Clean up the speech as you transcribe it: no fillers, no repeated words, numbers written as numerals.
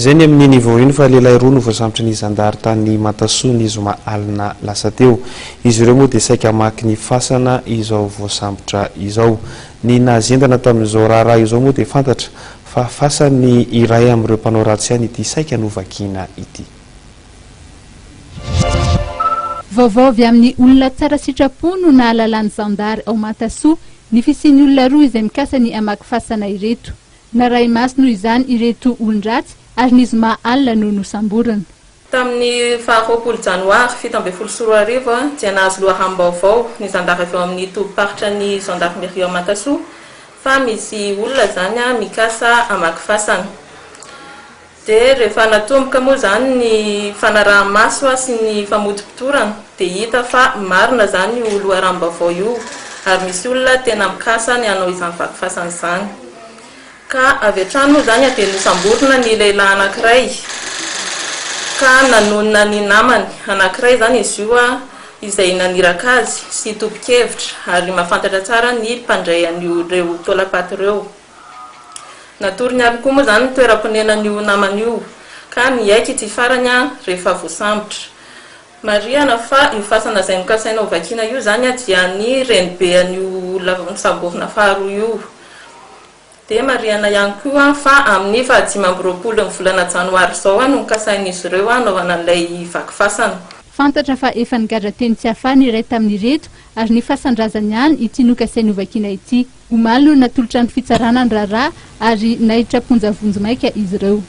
Izay ny amin'iny vao iny fa lehilahy roa no voasambotry ny zandary tany Mantasoa ny zoma alina lasa teo. Izy ireo moa dia saika hamaky ny fasana izao voasambotra izao. Ny nahazendana tamin'izao raharaha izao moa dia fantatra fa fasan'ny iray amin'ireo mpanao ratsy ihany ity saika novakiana ity. Vaovao avy amin'ny olona tsara sitrapo no nahalalan'ny zandary ao Mantasoa ny fisian'ny olona roa izay mikasa ny hamaky fasana ireto. Narahi-maso noho izany ireto olon-dratsy ary ny zoma alina no nosamborina. Tamin'ny faha 20 janoary 2017 dia nahazo loharanom-baovao ny zandary avy ao amin'ny tobim-paritra ny gendarmerie ao Mantasoa fa misy olona izany mikasa hamaky fasana. Dia rehefa natomboka moa izany ny fanaraha-maso sy ny famotopotorana dia hita fa marina izany io loharanom-baovao io ary misy olona tena mikasa ny hanao izany vaky fasana izany. Ka avy hatrany moa izany dia nosamborina ny lehilahy anankiray ka nanonona ny namany anankiray izany izy io izay naniraka azy sy tompon-kevitra ary mahafantatra tsara ny mpandray an'ireo taolam-paty ireo. Natorony ihany koa moa izany ny toeram-ponenan'io namany io ka niaiky ity farany rehefa voasambotra. Marihana fa io fasana izay nokasaina hovakiana io izany dia ny renibean'io olona nosamborina faharoa io. Dia marihana ihany koa fa amin'ny faha 25 ny volana janoary izao no nokasain'izy ireo hanaovana an'ilay vaky fasana. Fantatra fa efa nigadra teny Tsiafahy ny iray tamin'ireto ary ny fasan-drazany ihany ity nokasainy hovakiana ity. Omaly no natolotra ny fitsarana ny raharaha ary naiditra am-ponja vonjimaika izy ireo.